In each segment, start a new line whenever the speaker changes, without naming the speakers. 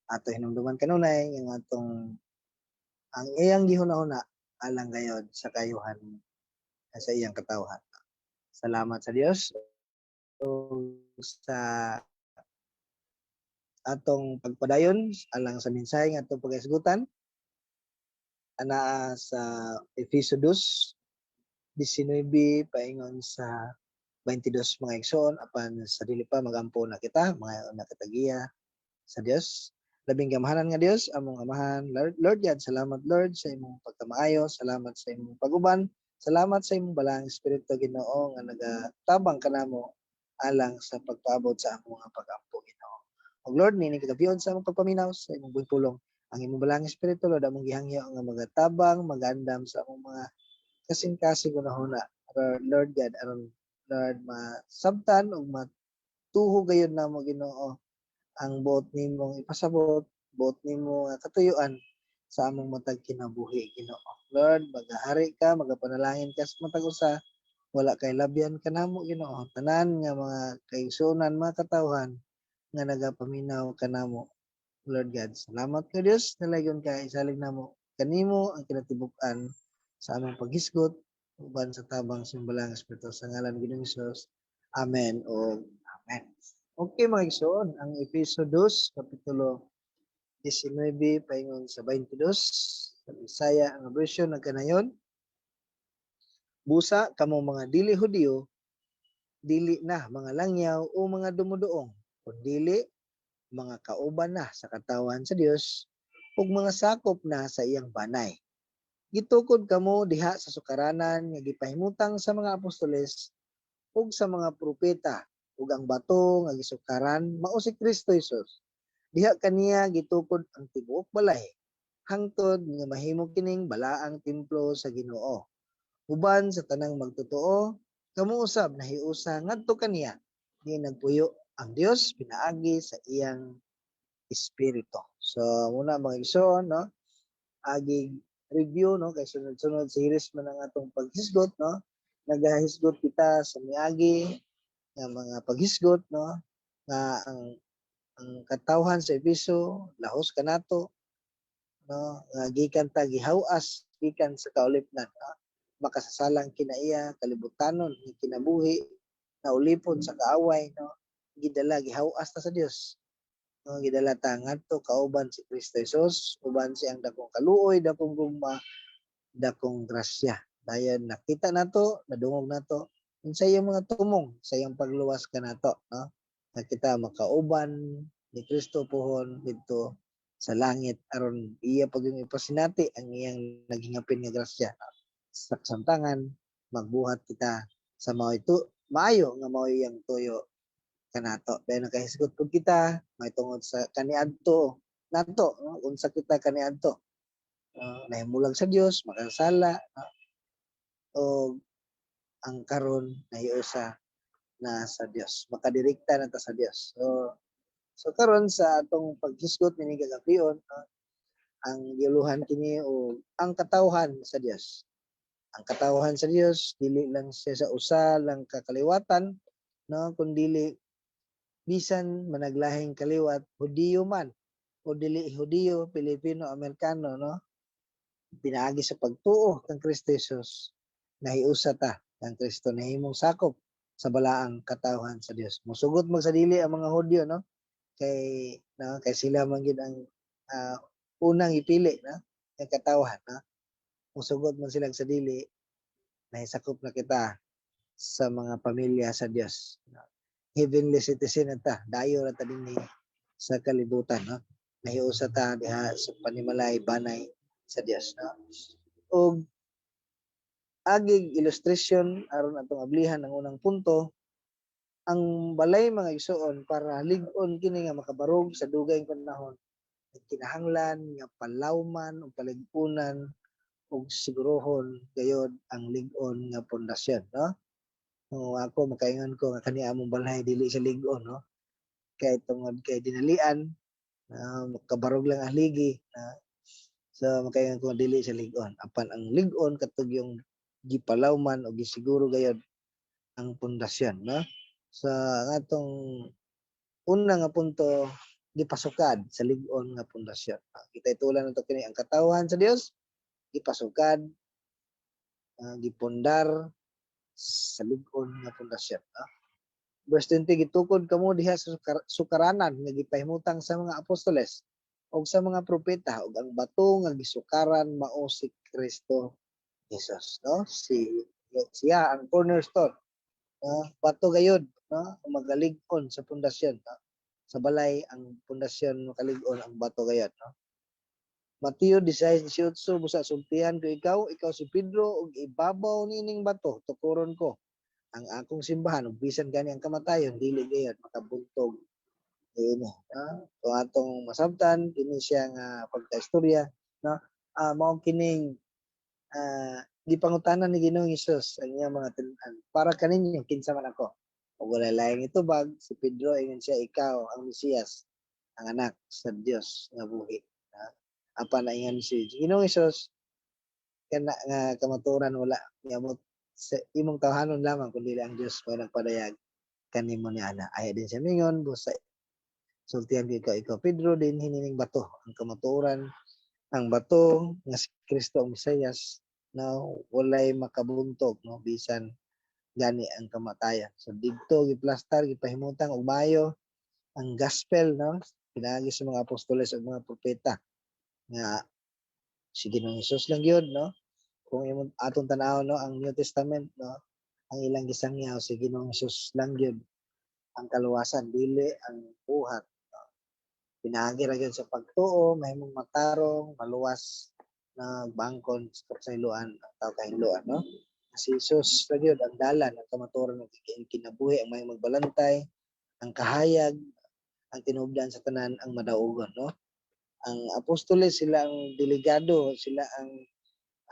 Ato hinumduman kanunay ang atong ang iyang gihuna-huna alang gayod sa kayuhan sa iyang katawhan. Salamat sa Dios ug sa atong pagpadayon alang sa mensahe nga atong paghisgutan anaa sa Efeso 2:19 paingon sa 22, mga igsoon. Apan sa dili pa, magampo na kita, mga na kita giya sa Dios. Labing gamhanan nga Dios, among Amahan, Lord, Lord God, salamat, Lord, sa imong pagkamaayo, salamat sa imong paguban, salamat sa imong Balaang Espiritu, Ginoo, nga nagatabang kanamo alang sa pagpaabot sa among mga pagampo, Ginoo. Ug Lord, nining kagabion sa among pagpaminaw sa imong buhi pulong, ang imong Balaang Espiritu, Lord, among gihangyo nga magatabang, magandam sa among mga kasing-kasing hunahuna. Lord God, aron, Lord, masabtan ug matuho gayud namo, Ginoo, ang buot nimong ipasabot, buot nimo nga katuyuan sa among matag kinabuhi, Ginoo. Lord, magahari ka, magapanalangin ka sa matag usa, wala kay labyan kanamo, Ginoo. Tanan nga mga kaigsuonan, mga katawhan nga nagapaminaw kanamo. Lord God, salamat ka Dios, nalayon ka isalig namo kanimo ang kinatibuk-an sa among paghisgot uban sa tabang sa Balaang Espiritu, sa ngalan ng Ginoong Hesus. Amen o amen. Okay, mga igsoon, ang Efeso 2, Kapitulo 19, paingon sa 22, sa Bisaya ang version nagkanayon: "Busa kamo mga dili Hudiyo, dili na mga langyaw o mga dumuduong, kundili mga kauban na sa katawhan sa Dios ug mga sakop na sa iyang banay. Gitukod kamo diha sa sukaranan nga gipahimutang sa mga apostoles ug sa mga propeta, ug ang bato nga gisukaran mao si Kristo Jesus. Diha kaniya gitukod ang tibuok balay hangtod nga mahimo kining balaang templo sa Ginoo. Uban sa tanang magtotoo, kamo usab nahiusa ngadto kaniya ni nagpuyo ang Dios pinaagi sa iyang Espiritu." So muna, mga igsoon, no, agi review, no, kay sunod-sunod series man ang atong paghisgot, no? Nagahisgot kita sa miagi nga mga paghisgot, no, nga ang katawhan sa Efeso lahos kanato, no, nga gikan ta gihawas gikan sa kaulipnan, no? Makasasalang kinaiya kalibutanon nga kinabuhi na ulipon sa kaaway, no? Gidala, gihawas ta sa Dios, no? Gidala ta ngadto kauban si Kristo Jesus, uban siyang dakong kaluoy, dakong gugma, dakong grasya. Dayon nakita nato, nadungog nato unsa iyang mga tumong sa iyang pagluwas kanato, no, nga kita makauban ni Kristo puhon didto sa langit aron iya pag ipasinati ang iyang naghingapin nga grasya, no? Sa kasamtangan magbuhat kita sa mao ito maayo nga mao iyang tuyo kanato. Dayon nakahisgot pud kita may tungod sa kaniadto nato, no? Unsa kita kaniadto, nahimulag sa Dios, makasala, no? O ang karon nahiusa na sa Dios, makadirekta na ta sa Dios. So karon sa atong paghisgot nining kagabion, no, ang giuluhan kini o ang katawhan sa Dios. Ang katawhan sa Dios dili lang siya sa usa lang ka kaliwatan, no, kundili bisan managlahing kaliwat, Hudiyo man o dili Hudiyo, Pilipino, Amerikano, no, pinaagi sa pagtuo kang Kristo Jesus nahiusa ta kang Kristo, nahimong sakop sa balaang katawhan sa Dios. Musugot magsadili ang mga Hudyo, no, kay, no, kay sila man gyud ang unang ipili, no, nga katawhan, no? Musugot man sila sa dili, nahisakop na kita sa mga pamilya sa Dios, no? Heavenly citizen na ta, dayo ra ta dinhi sa kalibutan, no? Nahiusa ta diha sa panimalay banay sa Dios, no? Og agig illustration aron atong ablihan ang unang punto: ang balay, mga igsoon, para lig-on kini nga makabarog sa dugay panahon, kinahanglan nga palawman o palig-unan ug sigurohon gayod ang lig-on nga pundasyon, no? No, ako makaingon ko nga kani among balay dili sa lig-on, no, kay tungod kay dinalian, makabarog lang ang haligi. So makaingon ko dili sa lig-on. Apan ang lig-on katong yung gipalawman o gisiguro gayod ang pundasyon, no? Sa atong una nga punto, Gipasukad sa lig-on nga pundasyon. Kita itulan nato kini, ang katawhan sa Dios gipasukad, gipundar sa lig-on nga pundasyon. Verse 20, gitukod kamo diha sa sukaranan nga gipahimutang sa mga apostoles ug sa mga propeta, ug ang bato nga gisukaran mao si Kristo Jesus, no? Siya ang cornerstone, no? Bato gayud, no, ang magalig-on sa pundasyon, no? Sa balay, ang pundasyon makalig-on ang bato gayud, no? Mateo 16:18, busa sultihan ko ikaw, ikaw si Pedro, ug ibabaw niining bato tukuron ko ang akong simbahan, ug bisan gani ang kamatayon dili gayud makabuntog niini, no? So atong masabtan kini siya nga pagkaistorya, no? Mao kining gipangutana ni Ginoong Hesus ang iyang mga tinunan, "Para kaninyo, kinsa man ako?" Ug walay laing itubag si Pedro, ingon siya, "Ikaw ang Mesiyas, ang anak sa Dios nga buhi." Apan naingan si Ginoong Hesus, "Kana nga kamatuoran wala niabot sa imong tawhanon lamang kundi ang Dios mo nagpadayag kanimo niana." Ay din siya mingon, "Busa sultihan ko ikaw, ikaw Pedro, dinhi nining bato." Ang kamatuoran, ang bato nga si Kristo ang Mesiyas, no, walay makabuntog, no, bisan gani ang kamatayan. So didto giplastar, gipahimutang og maayo ang gospel, no, pinaagi sa mga apostoles ug mga propeta nga si Ginoong Hesus lang gyud, no? Kung imong atong tan-awon, no, ang New Testament, no, ang ilang gisangyaw, si Ginoong Hesus lang gyud ang kaluwasan, dili ang buhat, no? Pinaagi ra gyud sa pagtuo mahimong matarong, maluwas na bangkon sa kapasayloan ang tao kahinloan, no? Si Jesus ra gyud ang dalan, ang kamatuoran ug kinabuhi, ang may magbalantay, ang kahayag, ang tinubdan sa tanan, ang madaugon, no? Ang apostoles, sila ang delegado, sila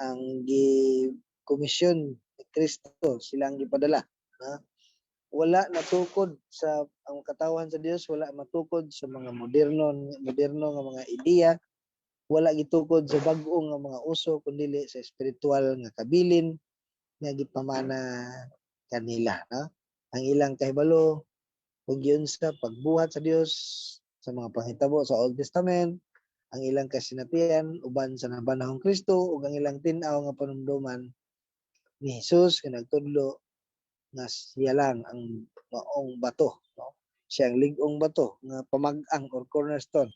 ang gi komisyon ni Kristo, sila ang gipadala, no? Wala natukod sa ang katawhan sa Dios, wala matukod sa mga moderno moderno nga mga ideya, wala gitukod sa bag-o nga mga uso, kundi sa espiritual nga kabilin nga gipamana kanila, no? Ang ilang kahibalo ug giunsa pagbuhat sa Dios sa mga panghitabo sa Old Testament, ang ilang kasinatian uban sa nabanahong Kristo, ug ang ilang tin-aw nga panumduman ni Jesus nga nagtudlo nga siya lang ang maong bato, no? Siya ang lig-ong bato nga pamag-ang or cornerstone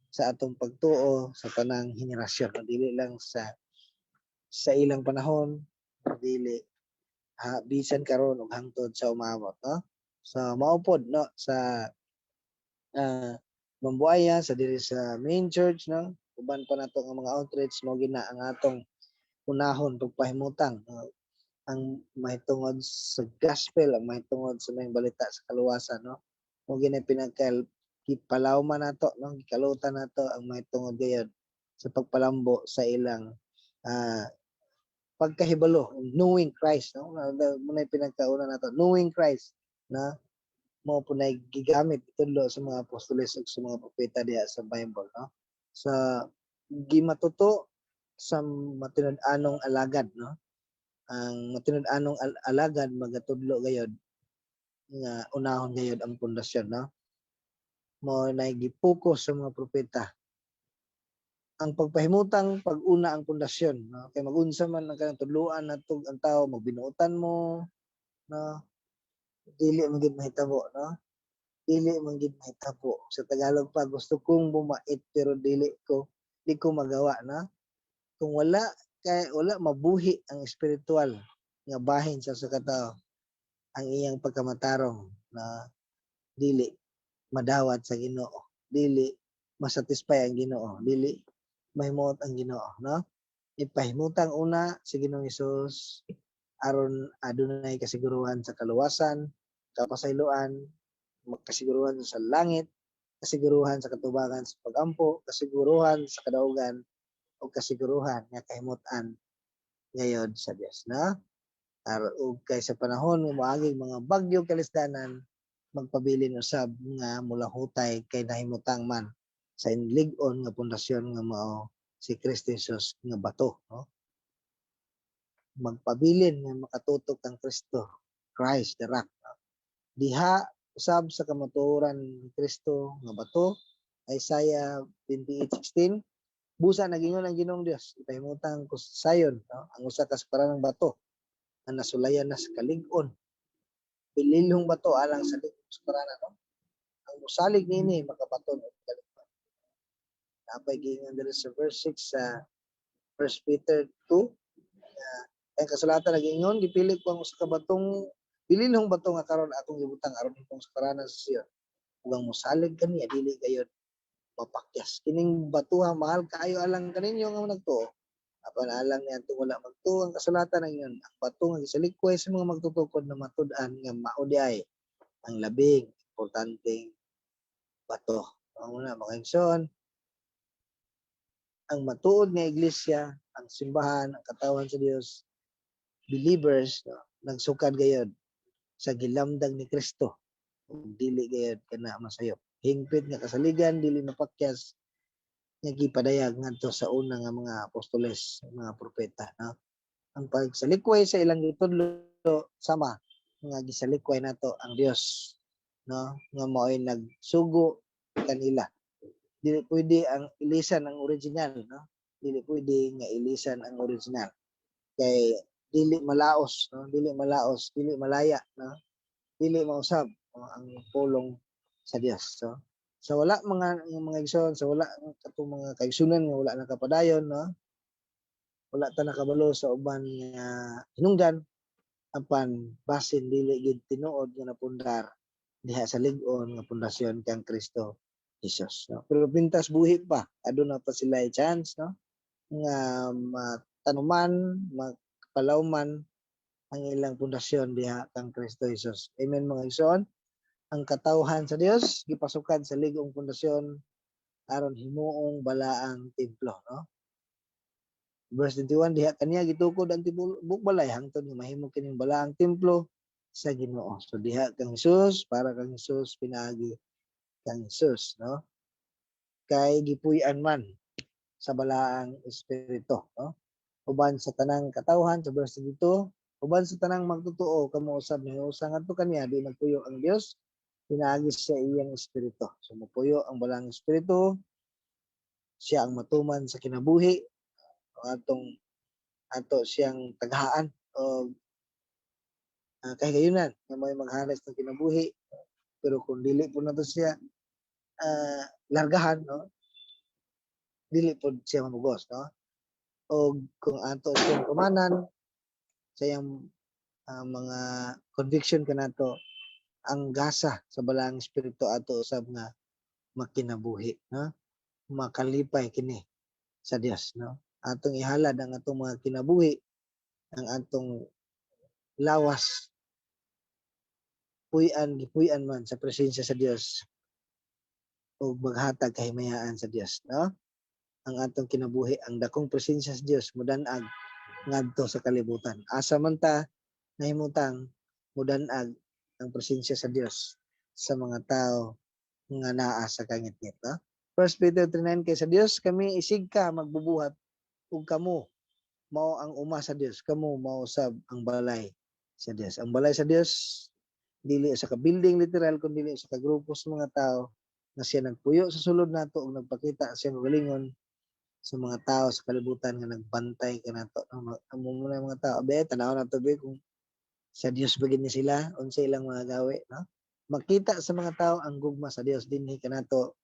sa atong pagtuo sa tanang henerasyon, no? Dili lang sa ilang panahon, dili ha, bisan karon ug hangtod sa umabot, no? So mao pod, no, sa Mambuaya, sa diri sa main church, no, uban pa nato nga mga outreach, mao gina ang atong unahon pagpahimutang, no? Ang mahitungod sa gospel, ang mahitungod sa maayong balita sa kaluwasan, no? Mao gina pinagkal gipalawman nato, no, gikalutan nato ang mahitungod gayud sa pagpalambo sa ilang pagkahibalo, knowing Christ, no? Mao na pinagkauna nato, knowing Christ, na mao po na gigamit itudlo sa mga apostoles ug sa mga propeta diha sa Bible, no? Sa gimatuto sa matinud-anong alagad, no? Ang matinud-anong alagad magatudlo gayod nga unahon gayod ang pundasyon, no? Mao na gipokus sa mga propeta ang pagpahimutang pag-una ang pundasyon, no? Kay magunsa man ang kanang tudloan nato ang tao, magbinuotan mo, no, dili man gid mahitabo, no? Dili man gid mahitabo. Sa Tagalog pa, "Gusto kong bumait pero dili ko di ko magawa," no? Kung wala kay wala mabuhi ang espiritual nga bahin sa usa ka tawo, ang iyang pagkamatarong na dili madawat sa Ginoo, dili masatisfy ang Ginoo, dili mahimuot ang Ginoo, no? Ipahimutang una si Ginoong Hesus aron adunay kasiguruhan sa kaluwasan, kapasayloan, kasiguruhan sa langit, kasiguruhan sa katubangan sa pagampo, kasiguruhan sa kadaugan o kasiguruhan nga kahimutan gayod sa Dios, no? Ug kay sa panahon nga moaging mga bagyo, kalisdanan, magpabilin usab nga mulahutay kay nahimutang man sa lig-on nga pundasyon nga mao si Kristo Jesus nga bato, no? Magpabilin nga makatutok ang Kristo, Christ the Rock, no? Diha usab sa kamatuoran ni Kristo nga bato. Isaiah 28:16, "Busa nagingon ang Ginoong Dios, ipahimutang ko sa Zion, no, ang usa ka sukaranang bato nga nasulayan na sa kalig-on, bililhong bato alang sa lig-ong sukaranan, no? Ang mosalig niini makabaton og kalikpan." Napay giingon diri sa verse 6 sa 1 Peter 2 nga ang kasulatan nagingon, "Gipili ko ang usa ka batong bililhong bato nga karon akong gibutang aron himong sukaranan sa Sion, ug ang mosalig kaniya dili gayod mapakyas. Kining batuha mahal kaayo alang kaninyo nga nagtuo, apan alang niadtong wala magtuo, ang kasulatan ingon, ang bato nga gisalikway sa mga magtutukod na matud-an nga mao diay ang labing importanteng bato." Mao na, mga igsoon, ang matuod nga iglesia, ang simbahan, ang katawan sa Dios, believers, no, nagsukad gayod sa gilamdag ni Kristo ug dili gayod kana masayop. Hingpit nga kasaligan, dili mapakyas nga gipadayag ngadto sa una nga mga apostoles, mga propeta, no? Ang pagsalikway sa ilang gitudlo sama nga gisalikway nato ang Dios, no, nga mao'y nagsugo kanila. Dili pwede ang ilisan ang original, no? Dili pwede nga ilisan ang original kay dili malaos, no? Dili malaos, dili malaya, no? Dili mausab, no, ang pulong sa Dios. So sa wala mga igsoon, sa wala katong mga kaigsunan nga wala nakapadayon, no, wala ta nakabalo sa uban nga hinungdan, apan basin dili gid tinuod nga napundar diha sa lig-on nga pundasyon kang Kristo Jesus, no? Pero pintas buhi pa, aduna pa sila chance, no, nga matanuman, mapalawman ang ilang pundasyon diha kang Kristo Jesus. Amen, mga igsoon. Ang katawhan sa Dios gipasukad sa lig-ong pundasyon aron himuong balaang templo, no? Verse 21, diha kaniya gitukod ang tibuok balay hangtod nga mahimo kining balaang templo sa Ginoo. So diha kang Jesus, para kang Jesus, pinaagi kang Jesus, no? Kay gipuy-an man sa balaang espiritu, no? Uban sa tanang katawhan sa verse 22, uban sa tanang magtotoo kamo usab nahiusa ngadto kaniya di nagpuyo ang Dios pinaagi sa iyang espiritu. So mopuyo ang balaang espiritu, siya ang matuman sa kinabuhi, ang atong ato siyang taghaan o kahigayunan nga may maghalas ng kinabuhi. Pero kung dili po nato siya largahan, no, dili po siya mamugos, no? O kung ato siyang tumanan sa iyang mga conviction kanato, ang gasa sa balaang espiritu ato usab nga makinabuhi, no, makalipay kini sa Dios, no? Atong ihalad ang atong mga kinabuhi, ang atong lawas, puy-an, gipuy-an man sa presensya sa Dios ug maghatag kahimayaan sa Dios, no? Ang atong kinabuhi, ang dakong presensya sa Dios mudan-ag ngadto sa kalibutan. Asa man ta nahimutang, mudan-ag ang presensya sa Dios sa mga tao nga naa sa kangitngit, no? 1 Peter 3:9, "Kay sa Dios kami isig ka magbubuhat ug kamo mao ang uma sa Dios, kamo mao sab ang balay sa Dios." Ang balay sa Dios dili sa ka building literal, kun dili sa ka grupo sa mga tao nga siya nagpuyo sa sulod nato ug nagpakita sa iyang kaugalingon sa mga tao sa kalibutan nga nagbantay kanato, no? Amo mo na mga tao be, tanaw nato be kung sa Dios ba gid ni sila, unsa ilang mga gawi, no? Makita sa mga tao ang gugma sa Dios dinhi kanato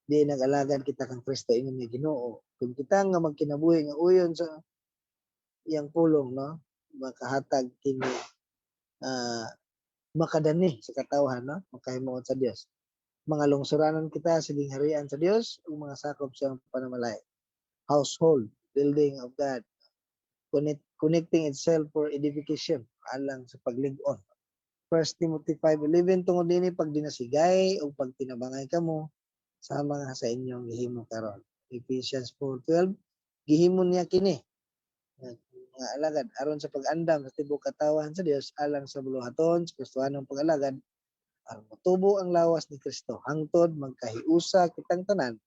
di nag-alagad kita kang Kristo ingon nga Ginoo. Kung kita nga magkinabuhi nga uyon sa iyang pulong, no, makahatag kini, makadani sa katawhan, no, makahimuot sa Dios. Mga lungsuranon kita sa gingharian sa Dios ug mga sakop sa iyang panamalay, household, building of God, connecting itself for edification, alang sa paglig-on. 1 Timothy 5:11, "Tungod dinhi pagdinasigay ug pagtinabangay kamo sama nga sa inyong gihimo karon." Ephesians 4:12, "Gihimo niya kini nga mga alagad aron sa pag-andam sa tibuok katawhan sa Dios alang sa buluhaton sa Kristohanong pag-alagad aron motubo ang lawas ni Kristo hangtod magkahiusa kitang tanan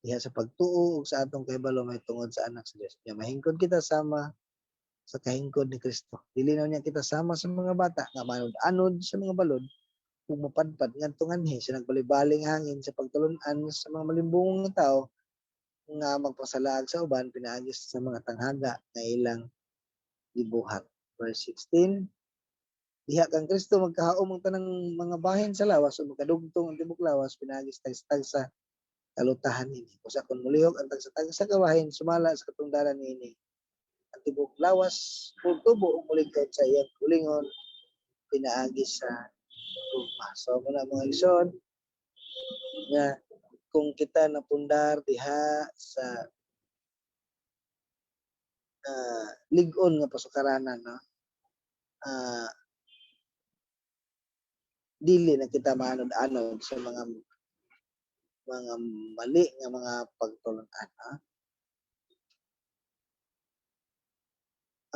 diha sa pagtuo ug sa atong kahibalo mahitungod sa Anak sa Dios. Nya mahingkod kita sama sa kahingkod ni Kristo. Dili na niya kita sama sa mga bata nga manod-anod sa mga balod Ug mapadpad ngadto nganhi sa nagbali-baling hangin sa pagtulun-an sa mga malimbungong nga tawo nga magpasalaag sa uban pinaagi sa mga tanghaga nga ilang gibuhat. Verse 16: Diha kang Kristo magkahaom ang tanang mga bahin sa lawas ug magkadugtong ang tibuok lawas pinaagi sa tagsa-tagsa kalutahan niini. Usa kon molihok ang tagsa-tagsa ka bahin sumala sa katungdanan niini, ang tibuok lawas mutubo ug moligad sa iyang kaugalingon pinaagi sa gugma. So muna, mga igsoon, nga kung kita napundar diha sa lig-on nga pasukaranan, no, dili na kita maanod-anod sa mga mali nga mga pagtulun-an, ha?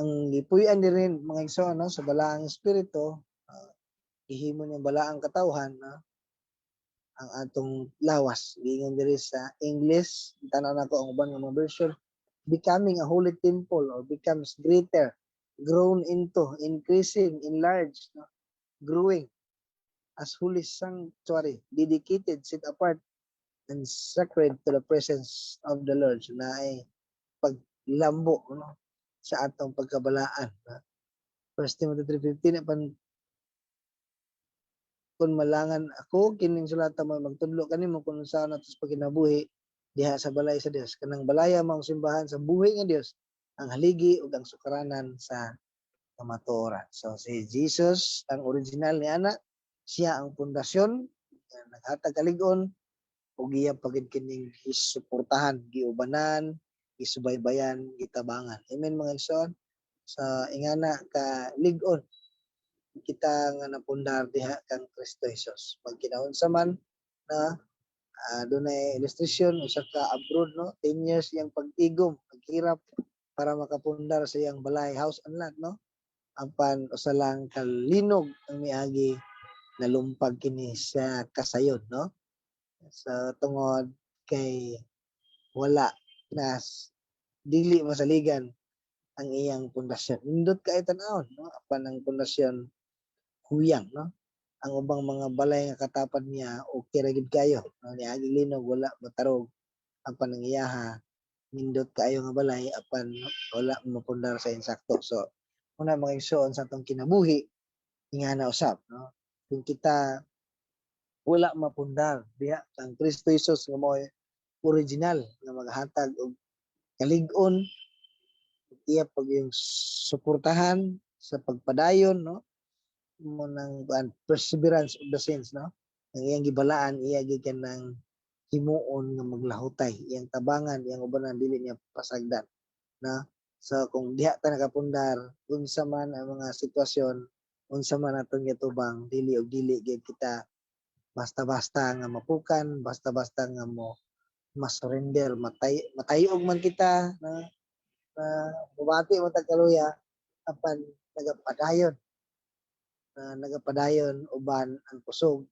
Ang gipuy-an diri, mga igsoon, no, sa Balaang Espiritu, gihimo niyang balaang katawhan, no, ang atong lawas. Giingon diri sa English, tan-aw nako ang uban nga mga version, becoming a holy temple or becomes greater, grown into, increasing, enlarged, no, growing as holy sanctuary, dedicated, set apart, and sacred to the presence of the Lord. So, naay paglambo, no, sa atong pagkabalaan. No? 1 Timothy 3:15: Apan kung malangan ako kining sulata mo magtudlo kanimo kung unsaon nato sa pagkinabuhi diha sa balay sa Dios, kanang balaya maong simbahan sa buhi nga Dios, ang haligi ug ang sukaranan sa kamatuoran. So si Jesus ang original ni ana, siya ang pundasyon nga naghatag kalig-on ug iya pa gid kining gisuportahan, giubanan, gisubaybayan, gitabangan. Amen, mga igsoon. Sa ingana ka lig-on kita nga napundar diha kang Kristo Jesus. Magkinaunsa man na dunay illustration, usa ka abroad, no, 10 years iyang pag-igom, paghirap para makapundar sa iyang balay, house and lot, no, apan usa lang ka linog ang miagi, nalumpag kini sa kasayod, no? So tungod kay wala na, dili masaligan ang iyang pundasyon. Nindot kay tan-awon, no, apan ang pundasyon huyang, no? Ang ubang mga balay nga katapad niya okay ra gid kayo, no? Niagi linog, wala matarog, apan ang iyaha nindot kaayo nga balay apan wala mapundar sa insakto. So una, mga igsoon, sa atong kinabuhi ingana usab, no? Kung kita wala mapundar diha kang Kristo Jesus nga mo'y original nga maghatag og kalig-on, iya pag yung suportahan sa pagpadayon, no, mo nang kuan, perseverance of the saints, no, ang iyang gibalaan iya gikan ng himuon nga maglahutay, iyang tabangan, iyang ubanan, dili niya pasagdan na. So kung diha ta nakapundar, unsa man ang mga sitwasyon, unsa man atong gitubang, dili og dili gyud kita basta-basta nga mapukan, basta-basta nga mo ma-surrender. Matay matayog man kita na bumati mo tag kaluya, apan nagapadayon na nagapadayon uban ang kusog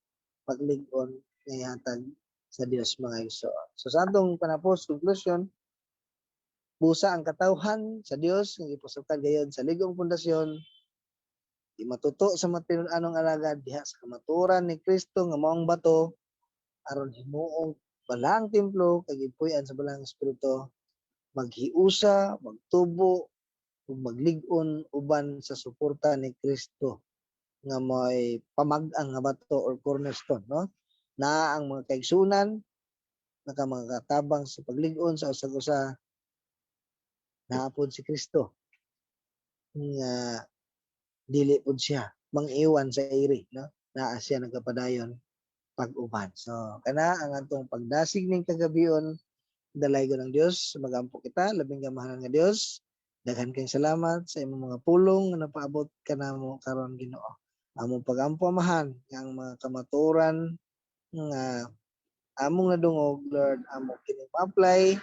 paglig-on nga ihatag sa Dios, mga igsoon. So sa atong panapos, conclusion, busa ang katawhan sa Dios nga gipasukad gayon sa lig-ong pundasyon, matuto sa matinud-anong alagad diha sa kamatuoran ni Kristo nga maong bato, aron himuong balaang templo kag gipuy-an sa Balaang Espiritu, maghiusa, magtubo ug maglig-on uban sa suporta ni Kristo nga may pamag-ang nga bato or cornerstone, no? Na ang mga kaigsunan naka mga katabang sa paglig-on sa usag-usa, naapod si Kristo nga dili pud siya mangiwan sa iri, no? Naa siya nagapadayon pag-uban. So kana ang atong pagdasig ning kagabion. Dalaygon ng Dios. Magampo kita. Labing gamahanan nga Dios, daghan kayong salamat sa imong mga pulong nga napaabot kanamo karon, Ginoo. Among pagampo, Amahan, nga ang mga kamatuoran nga among nadungog, Lord, amo kini ma-apply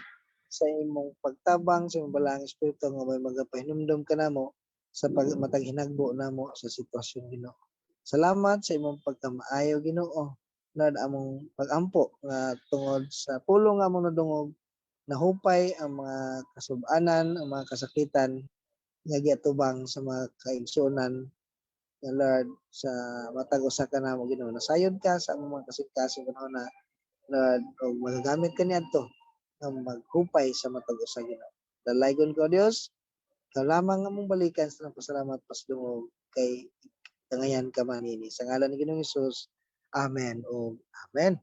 sa imong pagtabang sa imong Balaang Espiritu nga may magapahinumdom kanamo sa pag matag hinagbo namo sa sitwasyon, Ginoo. Salamat sa imong pagkamaayo, Ginoo. Lord, among pagampo nga tungod sa pulong nga among nadungog, nahupay ang mga kasub-anan, ang mga kasakitan nga giatubang sa mga kaigsuonan. Nga Lord, sa matag usa ka namo, Ginoo, nasayod ka sa among mga kasing-kasing panahon na, Lord, og magagamit ka niadto nga maghupay sa matag usa, Ginoo. Dalaygon ko, Dios, ikaw lamang among balikan sa pasalamat, pasdungog kay kangayan ka man ini. Sa ngalan ni Ginoong Hesus. Amen o Amen.